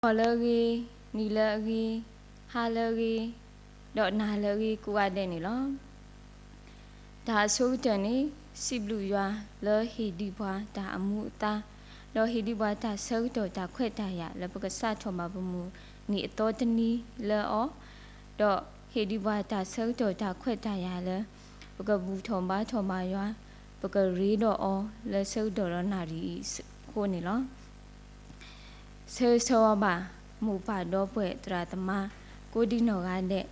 ဂီၤလၢအဂ့ၤ, နံၤလၢအဂ့ၤ, ဟါလၢအဂ့ၤ, ဒီးနၤလၢအဂ့ၤကိးဂၤဒဲးန့ၣ်လီၤ. တၢ်အဆိကတၢၢ်န့ၣ် စံးဘျုးယွၤလၢဟ့ၣ်ဒံးပှၤတၢ်အမူအသါ, ဒီးဟ့ၣ်ဒံးပှၤတၢ်ဆၢကတီၢ်တၢ်ခွဲးတၢ်ယာ်လၢပကစးထီၣ်ဘၣ်ပမုၢ်နံၤအသီတနံၤလၢအီၤ, ဒီးဟ့ၣ်ဒံးပှၤတၢ်ဆၢကတီၢ်တၢ်ခွဲးတၢ်ယာ်လၢ ပကဘူၣ်ထီၣ်ဘါထီၣ်ဘၣ်ယွၤ, ပကရ့ဒီးအီၤလၢဆၢကတီၢ်ဒီးနၣ်ရံၣ်အံၤအဃိန့ၣ်လီၤ. ဆၢဂ့ၤဆၢဝါဘၣ် မိၢ်ပၢ်ဒီပုၢ်ဝဲၢ်သရၣ်သမါ ကိးဒံနီၢ်ဂၤဒဲး,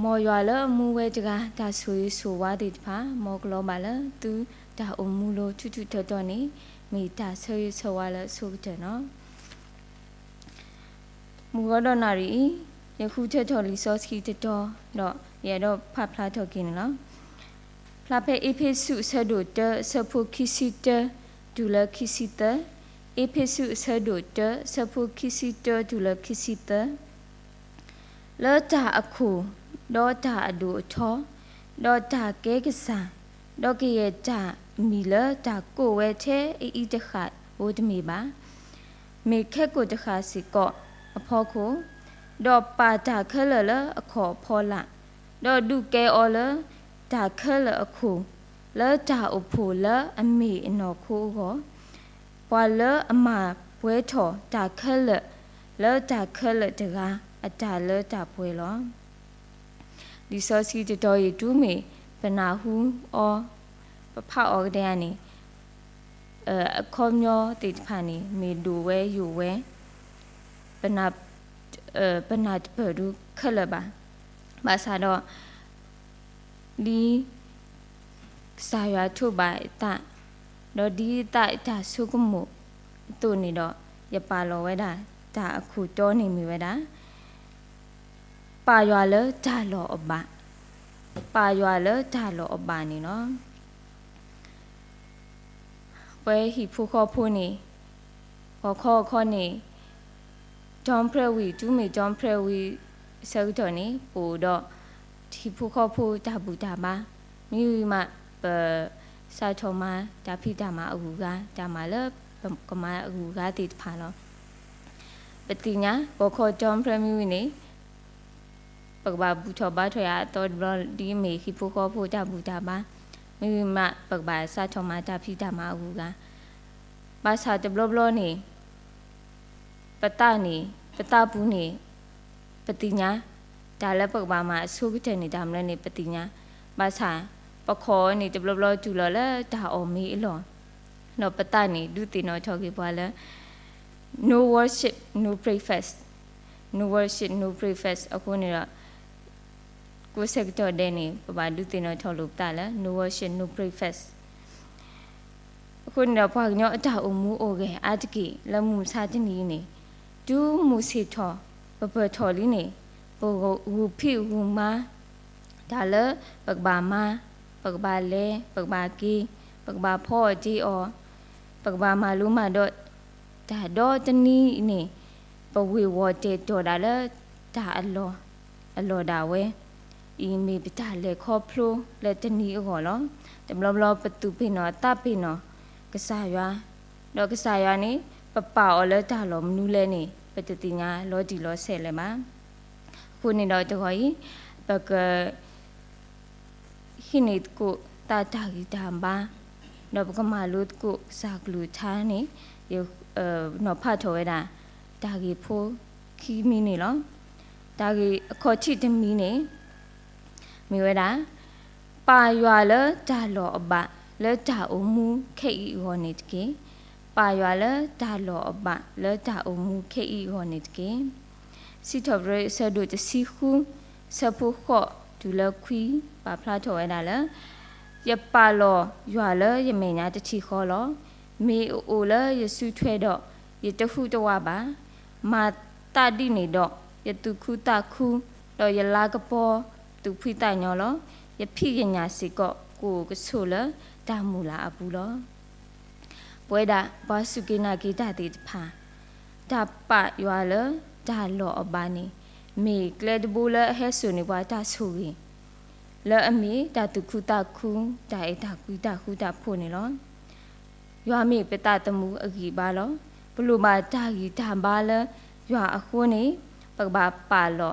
မ်ယွၤလၢအမူဝဲတဂၤ တၢ်ဆိၣ်ဂ့ၤဆိၣ်ဝါသ့ၣ်တဖၣ် မ်ကလီၤဘၣ်လၢသုတၢ်အိၣ်မူလၢထူးထူးတီၤတီၤန့ၣ် မ့ၢ်တၢ်ဆၢဂ့ၤဆၢဝါလၢအဆိကတၢၢ်လီၤ. မုၢ်ဂီၤဒီးနၣ်ရံၣ်အံၤ ယဃုထၢထီၣ်လံာ်စီဆှံတတီၤ ဒီးယအဲၣ်ဒိးဖးဖျါထီၣ်က့ၤန့ၣ်လီၤ. ဖျါဖဲအ့းဖ့းစူးအဆၢဒိၣ်တၢ အဆၢဖိခံဆံတၢ တုၤလၢခံဆံသၢ, အ့းဖ့းစူးအဆၢဒိၣ်တၢ အဆၢဖိခံဆံတၢ တုၤလၢခံဆံသၢ. လၢတၢ်အခိၣ်, ဒီးတၢ်အဒိၣ်အထီ, ဒီးတၢ်ကဲကစၢ်, ဒီးကယဲၢ်တၢ်အမံၤလၢတၢ်ကိးဝဲထဲအအံၤတဃၣ်ဧိၤတမ့ၢ်ဘၣ်, မ့ၢ်ခဲကိာ်တဃၣ်စ့ၢ်ကီးအဖီခိၣ်, ဒီးပာ်တၢ်ခဲလၢာ်လၢအခီၣ်အဖီလာ်, ဒီးဒုးကဲအီၤလၢတၢ်ခဲလၢာ်အခိၣ်, လၢတၢ်အိၣ်ဖှိၣ်လၢအမ့ၢ်အနီၢ်ခိအဂီၢ်, ပှၤလၢအမၤပှဲၤထီၣ်တၢ်ခဲလၢာ် လၢတၢ်ခဲလၢာ်တဂၤအတၢ်လၢတၢ်ပှဲၤလီၤ. လံာ်စီဆှံတတီၤအံၤ တုၤမ့ၢ်ပနၢ်ဟူအီၤ, ပဖးအီၤကဒါန့ၣ် အခီပညီသ့ၣ်တဖၣ်န့ၣ် မ့ၢ်ဒိၣ်ဝဲယိာ်ဝဲ ပနၢ်တပၢၢ်ဒိခဲလၢာ်ဘၣ်. ဘၣ်ဆၣ်ဒီး ဒ်ကစၢ်ယွၤထိးဘၣ်အသး, ဒီးဒ်အသးအတၢ်ဆိကမိၣ်အသိးန့ၣ်ဒီး ယပာ်လီၤဝဲဒၣ်တၢ်အခိၣ်တီန့ၣ်မ့ၢ်ဝဲဒၣ် ပာ်ယွၤလၢတၢ်လီၢ်အဘၣ်, ပာ်ယွၤလၢတၢ်လီၢ်အဘၣ်န့ၣ်လီၤ. ပဝဲဟံၣ်ဖိဃီဖိန့ၣ် ဂီၤခီဂီၤခီန့ၣ် တီပြဲဝံၤ တုၤမ့ၢ်တီပြဲဝံၤအဆၢကတီၢ်န့ၣ် ပအိၣ်ဒီးဟံၣ်ဖိဃီဖိတၢ်ဘူၣ်တၢ်ဘါ, မ့ၢ်ဝံၤမး ပစးထီၣ်မၤတၢ်ဖံးတၢ်မၤအဂုၤအဂၤ, တၢ်မၤလၢပကမၤအဂုၤအဂၤသ့ၣ်တဖၣ်လီၤ. ပသ့ၣ်ညါ ဂီၤခီတီပြဲမ့ၢ်ဝံၤန့ၣ် ပကဘၣ်ဘူၣ်ထီၣ်ဘါထီၣ်ယၤအသီတဘျီ ဒ်အမ့ၢ်ဟံၣ်ဖိဃီဖိတၢ်ဘူၣ်တၢ်ဘါ, မ့ၢ်ဝံၤမး ပကဘၣ်စးထီၣ်မၤတၢ်ဖံးတၢ်မၤအဂုၤအဂၤ, ဘၣ်ဆၣ်တဘျီဘျီန့ၣ် ပသးန့ၣ် ပသးပူၤန့ၣ် ပသ့ၣ်ညါ တၢ်လၢပကဘၣ်မၤအဆိကတၢၢ်န့ၣ် တၢ်မနုၤန့ၣ် ပသ့ၣ်ညါ, ဘၣ်ဆၣ် ပခီၣ်န့ၣ် တဘျီဘျီတုၤလီၤလၢတၢ်အီၣ်မ့ၤအလီၢ်, ဒီးပသးန့ၣ် ဒုးသ့ၣ်နီၣ်ထီၣ်က့ၤပှၤလၢ no worship, no breakfast, no worship, no breakfast အဃိန့ၣ်ဒီး ကိးဆၢကတီၢ်ဒဲးန့ၣ် ပဘၣ်ဒုးသ့ၣ်နီၣ်ထီၣ်လိာ်ပသးလၢ no worship, no breakfast အဃိန့ၣ်ဒီး ပှၤကညီအတၢ်အိၣ်မူအိၣ်ဂဲၤအါတက့ၢ်လၢမုၢ်မဆါတနံၤအံၤန့ၣ်, တုၤမုၢ်ဆ့ၣ်ထီၣ် ပပၢၢ်ထီၣ်လံန့ၣ်, ပဂုာ်ဖံးဂုာ်မၤ တၢ်လၢပကဘၣ်မၤ, ပကဘၣ်လဲၤ, ပကဘၣ်က့ၤ, ပကဘၣ်ဖီအီၣ်တ့အီၣ်, ပကဘၣ်မၤလိမၤဒိးတၢ်ဒီတနံၤအံၤန့ၣ်, ပဝ့ၢ်ဝီၤတဲာ်တီၤဒၣ်လၢတၢ်အလီၢ်, အလီၢ်ဒၣ်ဝဲ အံၤမ့ၢ်ပတၢ်လဲၤခီဖျိလၢတနံၤအဂီၢ်လီၤ. တဘျီဘျီပသူၣ်ပ့ၤနီၣ်သးပ့ၤနီၣ်ကစၢ်ယွၤ, ဒီးကစၢ်ယွၤန့ၣ် ပပာ်အီၤလၢတၢ်လီၢ်မနုၤလဲၣ်န့ၣ် ပတသ့ၣ်ညါလီၤတံၢ်လီၤဆဲးလၢၤဘၣ်. အဃိန့ၣ်ဒီးတဂီၤအံၤ ပက ဟံးန့ၢ်သကိးသးတၢ်ဂံၢ်တၢ်ဘါ, ဒီးပကမၤလိသကိးကစၢ်ကလုၢ်ကထါန့ၣ် ယနီၤဖးထီၣ်ဝဲဒၣ် တၢ်ဂ့ၢ်ဖိခံမံၤန့ၣ်လီၤ. တၢ်ဂ့ၢ်အခီၣ်ထံးတမံၤန့ၣ် မ့ၢ်ဝဲဒၣ် ပာ်ယွၤလၢတၢ်လီၢ်အဘၣ် လၢတၢ်အိၣ်မူခဲအံၤအဂီၢ်န့ၣ်တက့ၢ်. ပာ်ယွၤလၢတၢ်လီၢ်အဘၣ် လၢတၢ်အိၣ်မူခဲအံၤအဂီၢ်န့ၣ်တက့ၢ်. စံးထီၣ်ပတြၢၤအဆၢဒိၣ်တဆံဃု ဆၢဖိဃိးတုၤလၢခွံ ပာ်ဖျါထီၣ်ဝဲဒၣ်လၢ ယပာ်လီၤယွၤလၢယမဲာ်ညါတထံၣ်ဃီလီၤ. မ့ၢ်အအိၣ်လၢယစုထွဲဒီး ယတဟူးတဝးဘၣ်. မၤသးဒ်န့ၣ်ဒီး ယသူၣ်ခုသးခု ဒီးယလၤကပီၤသူၣ်ဖှံသးညီလီၤ. ယဖံးယညၣ်စ့ၢ်ကီး ကအိၣ်ကဆိးလၢတၢ်မုၢ်လၢ်အပူၤလီၤ. ပဝဲဒၣ်ပှၤစူၢ်က့ၤနာ်က့ၤတၢ်သ့ၣ်တဖၣ် တၢ်ပာ်ယွၤလၢတၢ်လီၢ်အဘၣ်န့ၣ် မ့ၢ်ကျဲတဘိလၢအဟဲစိာ်န့ၢ်ပှၤတၢ်ဆိၣ်ဂ့ၤ လၢအမ့ၢ်တၢ်သူၣ်ခုသးခု တၢ်အဲၣ်တၢ်ကွံတၢ်ဃူတၢ်ဖိးန့ၣ်လီၤ. ယွၤမ့ၢ်ပသးသမူအဂံၢ်အဘါလီၤ. ပလိၣ်ဘၣ်တၢ်ဂံၢ်တၢ်ဘါလၢယွၤအဃိန့ၣ်, ပကဘၣ်ပာ်လီၤ,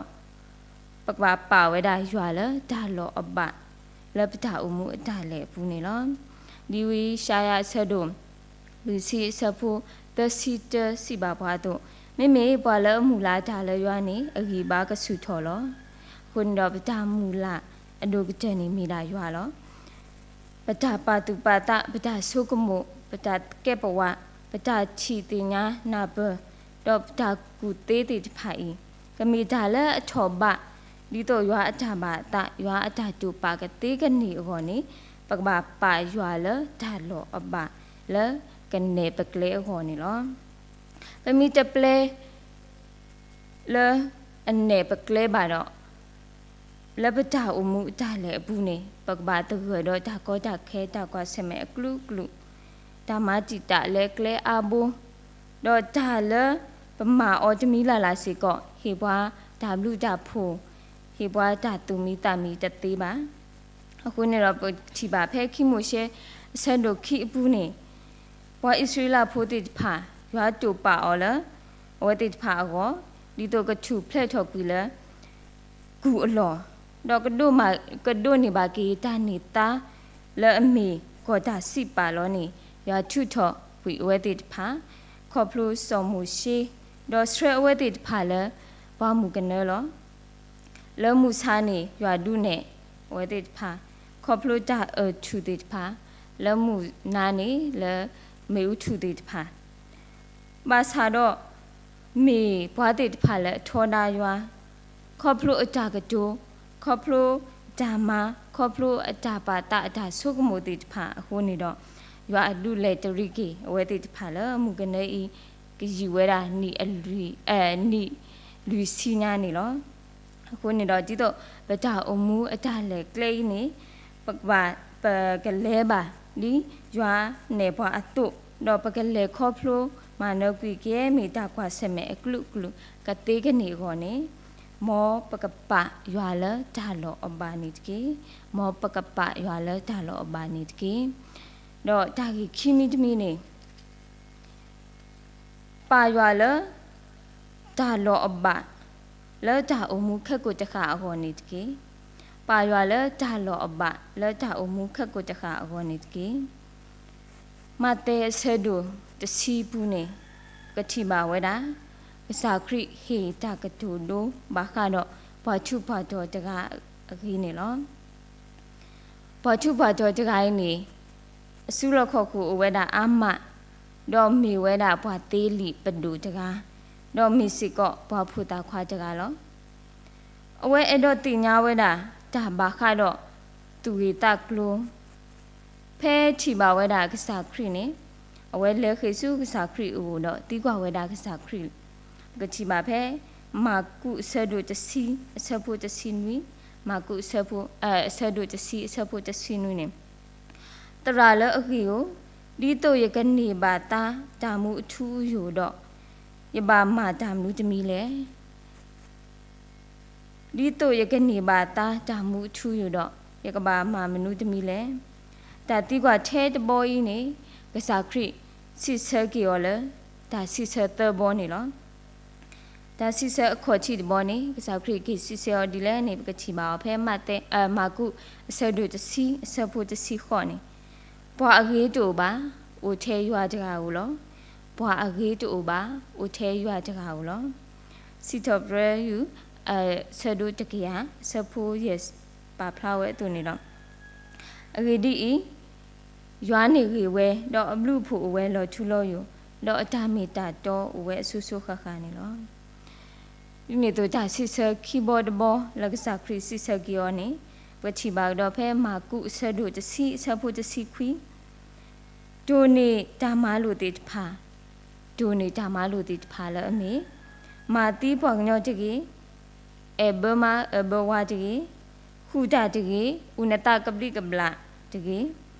ပကဘၣ်ပာ်ဝဲဒၣ်ယွၤလၢတၢ်လီၢ်အဘၣ် လၢပတၢ်အိၣ်မူအတၢ်လဲၤအပူၤန့ၣ်လီၤ. ဒ်ဝံယၡါယၤအဆၢဒိၣ် လွံၢ်ဆံအဆၢဖိ သၢဆံတၢစံးဘၣ်ပှၤအသိး, မ့မ့ၢ်ပှၤလၢအမုၢ်လၢ်တၢ်လၢယွၤန့ၣ် အဂံၢ်ဘါကဆူၣ်ထီၣ်လီၤ. အဃိန့ၣ်ဒီး ပတၢ်မုၢ်လၢ်အဒိၣ်ကတၢၢ်န့ၣ်မ့ၢ်ဒၣ်ယွၤလီၤ. ပတၢ်ပာ်သူၣ်ပာ်သး, ပတၢ်ဆိကမိၣ်, ပတၢ်ကဲပဝး, ပတၢ်ထံၣ်သ့ၣ်ညါနၢ်ပၢၢ်, ဒီးပတၢ်ကူၣ်သ့သ့ၣ်တဖၣ်အံၤ, ကမ့ၢ်တၢ်လၢအထီၣ်ဘး, ဒ်သိးယွၤအတၢ်ဘၣ်အသး, ယွၤအတၢ်တိာ်ပာ်ကသ့ကန့ၢ်အဂီၢ်န့ၣ်, ပကဘၣ်ပာ်ယွၤလၢတၢ်လီၢ်အဘၣ်လၢကနဲၣ်ပကျဲအဂီၢ်န့ၣ်လီၤ. ပမ့ၢ်တပျဲ လၢအနဲၣ်ပကျဲဘၣ်ဒီး, လၢပတၢ်အိၣ်မူအတၢ်လဲၤအပူၤန့ၣ် ပကဘၣ်သဂၢၢ်ဒီးတၢ်ကီတၢ်ခဲ တၢ်ကွၢ်ဆၢၣ်မဲာ်အကလုာ်ကလုာ်, တၢ်မၤတံာ်တာ်လၢကျဲအါဘိ, ဒီးတၢ်လၢပမၤအီၤတမံၤလၢ်လၢ်စ့ၢ်ကီး ဟ့ၣ်ပှၤတၢ်ဘျုးတၢ်ဖှိၣ်, ဟ့ၣ်ပှၤတၢ်သူၣ်မံသးမံတသ့ဘၣ်. အဃိန့ၣ်ဒီး ပထံၣ်ဘၣ်ဖဲခံမိၤၡ့အဆၢဒိၣ်ခံအပူၤန့ၣ်, ပှၤအံၣ်စရ့လးဖိသ့ၣ်တဖၣ် ယွၤတိာ်ပာ်အီၤလၢ အဝဲသ့ၣ်တဖၣ်အဂီၢ်, ဒ်သိးကထူၣ်ဖျဲးထီၣ်ကွံာ်လၢ ကူၣ်အလီၢ်, ဒီးကဒိးမး, ကဒိးန့ၢ်ဘၣ်က့ၤတၢ်န့ၢ်သါလၢအမ့ၢ်ကီၢ်တၢ်စံးပာ်လီၤန့ၣ်, ယွၤထုးထီၣ်ကွံာ်အဝဲသ့ၣ်တဖၣ်, ခီဖျိစီၤမိၤၡ့, ဒီးဆှၢအဝဲသ့ၣ်တဖၣ်လၢပှၢ်မုၢ်ကနၢလီၤ. လၢမုၢ်ဆါန့ၣ် ယွၤဒုးနဲၣ်အဝဲသ့ၣ်တဖၣ်, ခီဖျိတၢ်အၢၣ်ထူၣ်သ့ၣ်တဖၣ်, လၢမုၢ်နၤန့ၣ် လၢမ့ၣ်အူထူၣ်သ့ၣ်တဖၣ် ဘၣ်ဆၣ်ဒီး မ့ၢ်ပှၤသ့ၣ်တဖၣ်လၢအထီဒါယွၤ, ခီဖျိအတၢ်ကတိၤ, ခီဖျိအတၢ်မၤ, ခီဖျိအတၢ်ပာ်သးအတၢ်ဆိကမိၣ်သ့ၣ်တဖၣ်အဃိန့ၣ်ဒီး, ယွၤအဒုးလဲၤတရံးက့ၤအဝဲသ့ၣ်တဖၣ်လၢမုၢ်ကနၢအံၤ ကယံာ်ဝဲဒၣ်နံၣ်အလွံၢ်, နံၣ်လွံၢ်ဆံညါန့ၣ်လီၤ. အဃိန့ၣ်ဒီး ဒ်သိးပတၢ်အိၣ်မူအတၢ်လဲၤကျဲအံၤန့ၣ်, ပကဘၣ်, ပကလဲၤဘၣ်ဒ်ယွၤနဲၣ်ပှၤအသိး, ဒီးပကလဲၤခီဖျိမၤနၢၤကွံာ်က့ၤ မ့ၢ်တၢ်ကွၢ်ဆၢၣ်မဲာ်အကလုာ်ကလုာ်ကသ့ကန့ၢ်အဂီၢ်န့ၣ်, မ်ပကပာ်ယွၤလၢတၢ်လီၢ်အဘၣ်န့ၣ်တက့ၢ်. မ်ပကပာ်ယွၤလၢတၢ်လီၢ်အဘၣ်န့ၣ်တက့ၢ်. ဒီးတၢ်ဂ့ၢ်ခံမံၤတမံၤန့ၣ် ပာ်ယွၤလၢတၢ်လီၢ်အဘၣ် လၢတၢ်အိၣ်မူခဲကိာ်တဃၣ်အဂီၢ်န့ၣ်တက့ၢ်. ပာ်ယွၤလၢတၢ်လီၢ်အဘၣ် လၢတၢ်အိၣ်မူခဲကိာ်တဃၣ်အဂီၢ်န့ၣ်တက့ၢ်. မးသဲအဆၢဒိၣ်တဆံပူၤန့ၣ် ပကထံၣ်ဘၣ်ဝဲဒၣ် ကစၢ်ခရံာ်ဟ့ၣ်တၢ်ကတိၤဒိဘၣ်ဃးဒီးပှၤထူးပှၤတီၤတဂၤအဂ့ၢ်န့ၣ်လီၤ. ပှၤထူးပှၤတီၤတဂၤအံၤန့ၣ် အစုလီၢ်ခီၣ်ခိၣ်အိၣ်ဝဲဒၣ်အါမး, ဒီးမ့ၢ်ဝဲဒၣ်ပှၤသ့လံာ်ပဒိၣ်တဂၤ, ဒီးမ့ၢ်စ့ၢ်ကီးပှၤဖိသၣ်ခွါတဂၤလီၤ. အဝဲအဲၣ်ဒိးသ့ၣ်ညါဝဲဒၣ်တၢ်ဘၣ်ဃးဒီးသူၣ်ဂ့ၤသးကျိၤ, ဖဲထံၣ်ဘၣ်ဝဲဒၣ်ကစၢ်ခရံာ်န့ၣ်, အဝဲလဲၤဃ့ၢ်ဆူကစၢ်ခရံာ်အအိၣ်ဒီးသံကွၢ်ဝဲဒၣ်ကစၢ်ခရံာ်, ပကထံၣ်ဘၣ်ဖဲ မၢ်ကူးအဆၢဒိၣ်တဆံ အဆၢဖိတဆံနွံ, မၢ်ကူးအဆၢဖိ, အဆၢဒိၣ်တဆံ အဆၢဖိတဆံနွံန့ၣ်, သရၣ်လၢအဂ့ၤဧၢ, ဒ်သိးယကန့ၢ်ဘၣ်သါတၢ်မူအထူအယိာ်ဒီး, ယဘၣ်မၤတၢ်မနုၤတမံၤလဲၣ်. ဒ်သိးယကန့ၢ်ဘၣ်သါတၢ်မူအထူအယိာ်ဒီး, ယကဘၣ်မၤမနုၤတမံၤလဲၣ်. တၢ်သံကွၢ်ထဲတဘီအံၤန့ၣ်, ကစၢ်ခရံာ်စံးဆၢက့ၤအီၤလၢ တၢ်စံးဆၢသၢဘီန့ၣ်လီၤ. တၢ်စံးဆၢအခီၣ်ထံးတဘီန့ၣ် ကစၢ်ခရံာ်က့ၤစံးဆၢအီၤဒ်လဲၣ်န့ၣ် ပကထံၣ်ဘၣ်အီၤဖဲမးသဲ, မၢ်ကူးအဆၢဒိၣ်တဆံ အဆၢဖိတဆံဃိးန့ၣ်, ပှၤအဂ့ၤတအိၣ်ဘၣ်, အိၣ်ထဲယွၤတဂၤဧိၤလီၤ. ပှၤအဂ့ၤတအိၣ်ဘၣ်, အိၣ်ထဲယွၤတဂၤဧိၤလီၤ. စံးထီၣ်ပတြၢၤ အဆၢဒိၣ်တကယၤ အဆၢဖိယဲၢ် ပာ်ဖျါဝဲအသိးန့ၣ်လီၤ. အဂ့ၢ်ဒ်အံၤ, ယွၤန့ၣ်ဂ့ၤဝဲ, ဒီးအဘျုးအဖှိၣ်အိၣ်ဝဲလီၤထူလီၤယိာ်, ဒီးအတၢ်မ့ၢ်တၢ်တီအိၣ်ဝဲအစိၤစိၤဃၣ်ဃၣ်န့ၣ်လီၤ. ဒ်န့ၣ်အသိးတၢ်စံးဆၢခံဘီတဘီလၢကစၢ်ခရံာ်စံးဆၢက့ၤအီၤန့ၣ်, ပထံၣ်ဘၣ်ကဒီးဖဲမၢ်ကူးအဆၢဒိၣ်တဆံ အဆၢဖိတဆံခွံ, တိၢ်န့ၢ်တၢ်မၤလိာ်သ့ၣ်တဖၣ်, တိၢ်န့ၢ်တၢ်မၤလိာ်သ့ၣ်တဖၣ်လၢအမ့ၢ်, မၤသံပှၤကညီတဂ့ၤ, အဲၣ်ဘၢမါအဲၣ်ဘၢဝၤတဂ့ၤ, ဃုာ်တၢ်တဂ့ၤ, အုၣ်နသးကဘျံးကဘျၣ်တဂ့ၤ,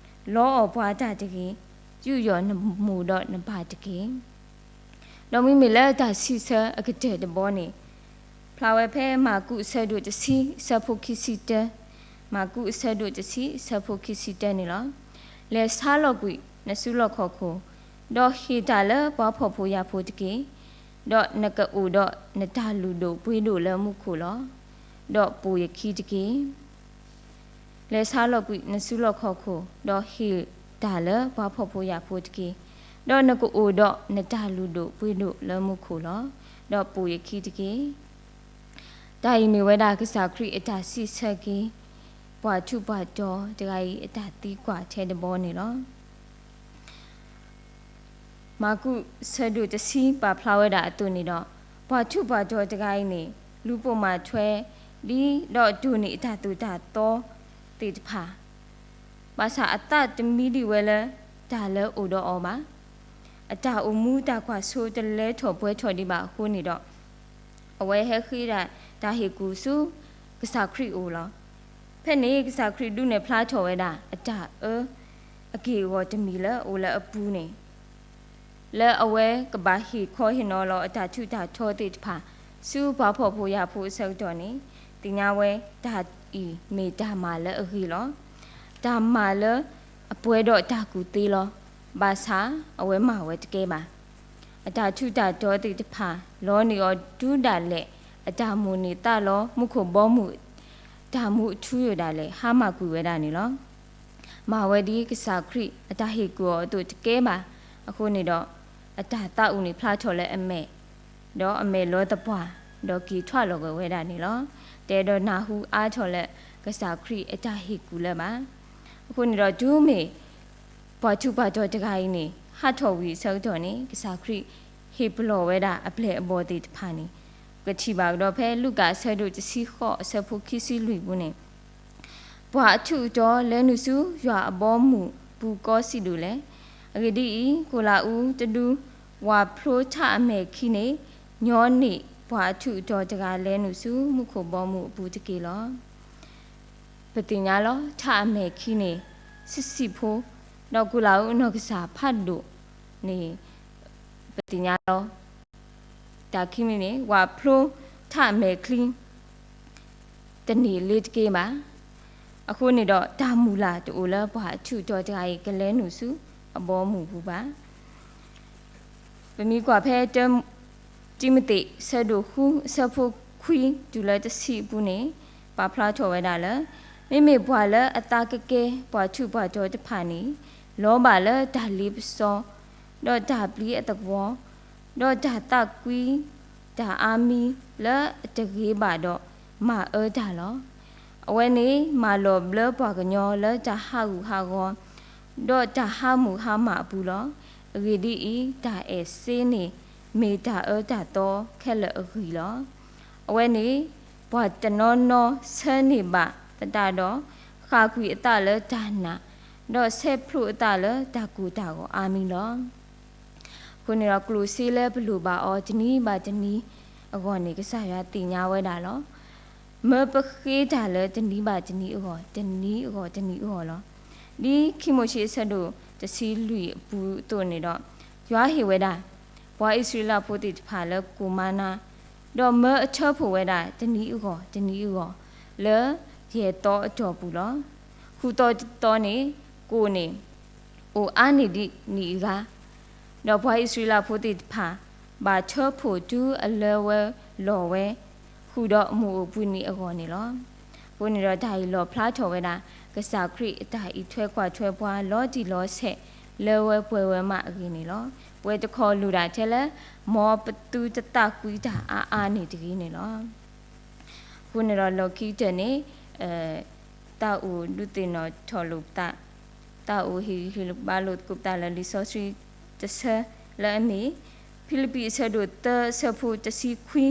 လီအီၣ်ပှၤတၢ်တဂ့ၤ, ယူးယီၣ်နမိၢ်ဒီးနပၢ်တက့ၢ်. ဒီးမ့မ့ၢ်လၢတၢ်စံးဆၢအကတၢၢ်တဘီန့ၣ်, ဖျါဝဲဖဲမၢ်ကူးအဆၢဒိၣ်တဆံ အဆၢဖိခံဆံတၢ, မၢ်ကူးအဆၢဒိၣ်တဆံ အဆၢဖိခံဆံတၢန့ၣ်လီၤ. လဲၤဆါလီၤကွံာ်နစုလီၢ်ခီၣ်ခိၣ်, ဒီးဟ့ၣ်တၢ်လၢပှၤဖှီၣ်ဖိယာ်ဖိတက့ၢ်. ဒီးနကအိၣ်ဒီးနတၢ်လုၢ်ဒိၣ်ပှ့ၤဒိၣ်လၢမူခိၣ်လီၤ. ဒီးပိာ်ယခံတက့ၢ်. လဲၤဆါလီၤကွံာ်နစုလီၢ်ခီၣ်ခိၣ်, ဒီးဟ့ၣ်တၢ်လၢပှၤဖှီၣ်ဖိယာ်ဖိတက့ၢ်. ဒီးနကအိၣ်ဒီးနတၢ်လုၢ်ဒိၣ်ပှ့ၤဒိၣ်လၢမူခိၣ်လီၤ. ဒီးပိာ်ယခံတက့ၢ်. တၢ်အံၤမ့ၢ်ဝဲဒၣ်ကစၢ်ခရံာ်အတၢ်စံးဆၢက့ၤ ပှၤထူးပှၤတီၤတဂၤအံၤ အတၢ်သံကွၢ်ထဲတဘီန့ၣ်လီၤ. မၢ်ကူးဆၢဒိၣ်တဆံပာ်ဖျါဝဲဒၣ်အသိးန့ၣ်ဒီး, ပှၤထူးပှၤတီၤတဂၤအံၤန့ၣ် လူၤပိာ်မၤထွဲ ဒ်ဒီးဒိးန့ၢ်အတၢ်သိၣ်တၢ်သီသ့ၣ်တဖၣ်, ဘၣ်ဆၣ်အသးတမံဒံးဝဲလၢတၢ်လၢအိၣ်ဒီးအီၤဘၣ်. အတၢ်အိၣ်မူတၢ်ကွၢ်စိတလဲၤထီၣ်ပှဲၤထီၣ်ဒံးဘၣ်အဃိန့ၣ်ဒီး, အဝဲဟဲဃ့ဒၣ်တၢ်ဟ့ၣ်ကူၣ်ဆူကစၢ်ခရံာ်အအိၣ်လီၤ. ဖဲန့ၣ်ကစၢ်ခရံာ်ဒုးနဲၣ်ဖျါထီၣ်ဝဲဒၣ် အတၢ်အၢအက့ၢ်အဂီၤတမံၤလၢအအိၣ်လၢအပူၤန့ၣ်, လၢအဝဲကဘၣ်ဟ့ၣ်ခီဟ့ၣ်နီၤလီၤအတၢ်ထူးတၢ်တီၤသ့ၣ်တဖၣ် ဆူပှၤဖှီၣ်ဖိယာ်ဖိအဆၢကတီၢ်န့ၣ်, သ့ၣ်ညါဝဲတၢ်အံၤမ့ၢ်တၢ်မၤလၢအဂ့ၤလီၤ. တၢ်မၤလၢအပှဲၤဒီးတၢ်ကူၣ်သ့လီၤ. ဘၣ်ဆၣ်အဝဲမၤဝဲတကဲဘၣ်. အတၢ်ထူးတၢ်တီၤသ့ၣ်တဖၣ် လီၤန့ၢ်အီၤဒုဒၣ်လဲာ် အတၢ်မိၣ်န့ၢ်သးလီမူခိၣ်ဘီမုၢ် တၢ်မူအထူအယိာ်ဒၣ်လဲာ် ဟါမၢ်ကွံာ်ဝဲဒၣ်န့ၣ်လီၤ. မၤဝဲဒ်ကစၢ်ခရံာ်အတၢ်ဟ့ၣ်ကူၣ်အီၤအသိးတကဲဘၣ်. အဃိန့ၣ်ဒီး အတၢ်သးအုးန့ၣ်ဖျါထီၣ်လၢအမဲာ်, ဒီးအမဲာ်လီၤသပှၢ်, ဒီးက့ၤထွးလီၤက့ၤဝဲဒၣ်န့ၣ်လီၤ. တဲဒီးနၢ်ဟူအါထီၣ်လၢကစၢ်ခရံာ်အတၢ်ဟ့ၣ်ကူၣ်လၢၤဘၣ်. အဃိန့ၣ်ဒီးတုၤမ့ၢ် ပှၤထူးပှၤတီၤတဂၤအံၤန့ၣ် ဟးထီၣ်ဝံၤအဆၢကတီၢ်န့ၣ် ကစၢ်ခရံာ်ဟ့ၣ်ပလီၢ်ဝဲဒၣ်အပျဲၢ်အဘီၣ်သ့ၣ်တဖၣ်န့ၣ်, ပကထံၣ်ဘၣ်ကဒီးဖဲလူၤကၣ်အဆၢဒိၣ်တဆံဃိးအဆၢဖိခံဆံလွံၢ်ပူၤန့ၣ်, ပှၤအထူးအတီၤလဲၤနုာ်ဆူယွၤအဘီအမုၢ်အပူၤကီးစံးဒိၣ်လဲၣ်. အဂ့ၢ်ဒ်အံၤ, ကိၣ်လးအူတဒု ဝၣ်ဖျိထးအမဲာ်ခံန့ၣ် ညီန့ၢ်ပှၤအထူးအတီၤတဂၤလဲၤနုာ်ဆူမူခိၣ်ဘီမုၢ်အပူၤတက့ၢ်လီၤ. ပသ့ၣ်ညါလီၤ ထးအမဲာ်ခံန့ၣ် ဆံးဆံးဖိ, ဒီးကိၣ်လးအူအနီၢ်ကစၢ်ဖးဒိၣ်န့ၣ် ပသ့ၣ်ညါလီၤ. တၢ်ခံမံၤန့ၣ် ဝၣ်ဖျိထးအမဲာ်ချံ တန့ၢ်လ့တက့ၢ်ဘၣ်. အဃိန့ၣ်ဒီး တၢ်မုၢ်လၢ်တအိၣ်လၢပှၤအထူးအတီၤတဂၤအံၤ ကလဲၤနုာ်ဆူအဘီအမုၢ်ပူၤဘၣ်. ပမ့ၢ်ကွၢ်ဖဲ တံၤမသ့း ဆၢဒိၣ်ဃု ဆၢဖိခွံတုၤလၢတဆံအပူၤန့ၣ် ပာ်ဖျါထီၣ်ဝဲဒၣ်လၢ မ့မ့ၢ်ပှၤလၢအသးကကဲပှၤထူးပှၤတီၤတဖၣ်န့ၣ် လီၤဘၣ်လၢတၢ်လ့ပစီ, ဒီးတၢ်ပျံၤအသဝီ, ဒီးတၢ်သးကွံ, တၢ်အါမံလၢအတဂ့ၤဘၣ်ဒီးမၤအၢတၢ်လီၤ. အဝဲန့ၣ်မၤလီၤဘျၢပှၤကညီလၢတၢ်ဟးဂူာ်ဟးဂီၤ, ဒီးတၢ်ဟးမုၢ်ဟးမးအပူၤလီၤ. အဂ့ၢ်ဒ်အံၤ, တၢ်အဲၣ်စ့န့ၣ် မ့ၢ်တၢ်အၢတၢ်သီခဲလၢာ်အဂံၢ်လီၤ. အဝဲန့ၣ် ပှၤတနီၤနီၤဆၢန့ၢ်ဘၣ်သတးဒီး ဃၣ်ကွံာ်အသးလၢတၢ်နာ်, ဒီးဆဲးဖျိးအသးလၢတၢ်ကိၢ်တၢ်ဂီၤအါမံၤလီၤ. အဃိန့ၣ်ဒီး ကျိၣ်စ့လၢပလိၣ်ဘၣ်အီၤတနံၤဘၣ်တနံၤအဂီၢ်န့ၣ် ကစၢ်ယွၤသ့ၣ်ညါဝဲဒၣ်လီၤ. မၢပဃ့တၢ်လၢတနံၤဘၣ်တနံၤအဂီၢ်, တနံၤအဂီၢ်တနံၤအဂီၢ်လီၤ. ဒ်ခံမိၤၡ့အဆၢဒိၣ်တဆံလွံၢ်အပူၤအသိးန့ၣ်ဒီး, ယွၤဟ့ၣ်ဝဲဒၣ် ပှၤအံၣ်စရ့လးဖိသ့ၣ်တဖၣ်လၢကိၣ်မၤနၤ, ဒီးမၢအထၢဖှိၣ်ဝဲဒၣ်တနံၤအဂီၢ်တနံၤအဂီၢ် လၢယဲၢ်သီအတီၢ်ပူၤလီၤ. ဃုသီတသီန့ၣ် ကိၣ်န့ၣ် အိၣ်အါန့ၢ်ဒံးနံၣ်အဂၤ, ဒီးပှၤအံၣ်စရ့လးဖိသ့ၣ်တဖၣ် ဘၣ်ထၢဖှိၣ်တုၤအလၢဝဲလီၤဝဲ ဃုာ်ဒီးအမုၢ်အိၣ်ဘှံးနံၤအဂီၢ်န့ၣ်လီၤ. အဃိန့ၣ်ဒီး တၢ်အံၤလီၣ်ဖျါထီၣ်ဝဲဒၣ် ကစၢ်ခရံာ်အတၢ်အံးထွဲကွၢ်ထွဲပှၤ လီၤတံၢ်လီၤဆဲး လၢဝဲပှဲၤဝဲမးအဂ့ၢ်န့ၣ်လီၤ. ပဝဲတခီလိၣ်ဒၣ်ထဲလၢ မ်ပသုတသးကွံတၢ်အါအါန့ၣ်တဂ့ၤန့ၣ်လီၤ. အဃိန့ၣ်ဒီး လီၢ်ခံကတၢၢ်န့ၣ် သးအိၣ်ဒုးသ့ၣ်နီၣ်ထီၣ်လိာ်ပသး, သးအိၣ်ဟ့ၣ်ဂံၢ်ဟ့ၣ်ဘါလိာ်သကိးပသးလၢလံာ်စီဆှံတဆၢလၢအမ့ၢ် ဖံလံးပံးအဆၢဒိၣ်သၢအဆၢဖိတဆံခွံ,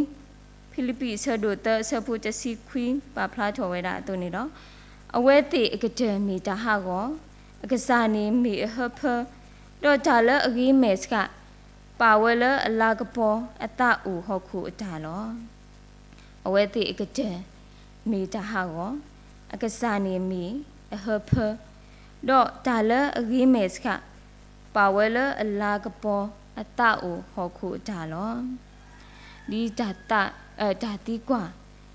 ဖံလံးပံးအဆၢဒိၣ်သၢအဆၢဖိတဆံခွံ ပာ်ဖျါထီၣ်ဝဲဒၣ်အသိးန့ၣ်ဒီး, အဝဲသ့ၣ်အကတၢၢ်မ့ၢ်တၢ်ဟးဂီၤ, အကစၢ်န့ၣ်မ့ၢ်အဟၢဖၢ, ဒီးတၢ်လၢအဂ့ၤမဲာ်ဆှး ပာ်ဝဲလၢအလၤကပီၤအသးအိၣ်ဟီၣ်ခိၣ်အတၢ်လီၤ. အဝဲသ့ၣ်အကတၢၢ်မ့ၢ်တၢ်ဟးဂီၤ, အကစၢ်န့ၣ်မ့ၢ်အဟၢဖၢ, ဒီးတၢ်လၢအဂ့ၤမဲာ်ဆှး ပာ်ဝဲလၢအလၤကပီၤအသးအိၣ်ဟီၣ်ခိၣ်အတၢ်လီၤ. ဒ်တၢ်သး, တၢ်သံကွၢ်,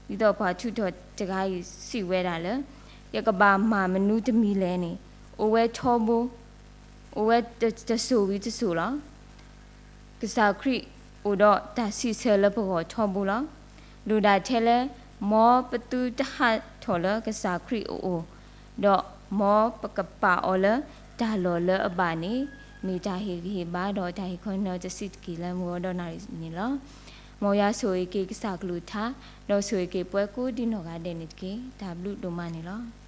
ဒ်သိးပှၤထူးတီၤတဂၤအံၤစံးဝဲဒၣ်လၢ ယကဘၣ်မၤမနုၤတမံၤလဲၣ်န့ၣ် အိၣ်ဝဲထီဘိ, အိၣ်ဝဲတစိၤဝံၤတစိၤလီၤ. ကစၢ်ခရံာ်အိၣ်ဒီးတၢ်စံးဆၢလၢပဂီၢ်ထီဘိလီၤ. ဒိၣ်ဒၣ်ထဲလၢ မ်ပသုတဟးထီၣ်လၢကစၢ်ခရံာ်အအိၣ်, ဒီးမ်ပကပာ်အီၤလၢတၢ်လီၢ်လၢအဘၣ်န့ၣ်, မ့ၢ်တၢ်ဟ့ၣ်ဂံၢ်ဟ့ၣ်ဘါဒီးတၢ်ဟ့ၣ်ခီဟ့ၣ်နီၤတစဲးတက့ၢ်လၢမုၢ်ဂီၤဒီးနၣ်ရံၣ်န့ၣ်လီၤ. မ်ယွၤဆိၣ်ဂ့ၤက့ၤကစၢ်ကလုၢ်ကထါ, ဒီးဆိၣ်ဂ့ၤက့ၤပှၤကိးဒံနီၢ်ဂၤဒဲးန့ၣ်တက့ၢ်. တၢ်ဘျုးဒိၣ်မးန့ၣ်လီၤ.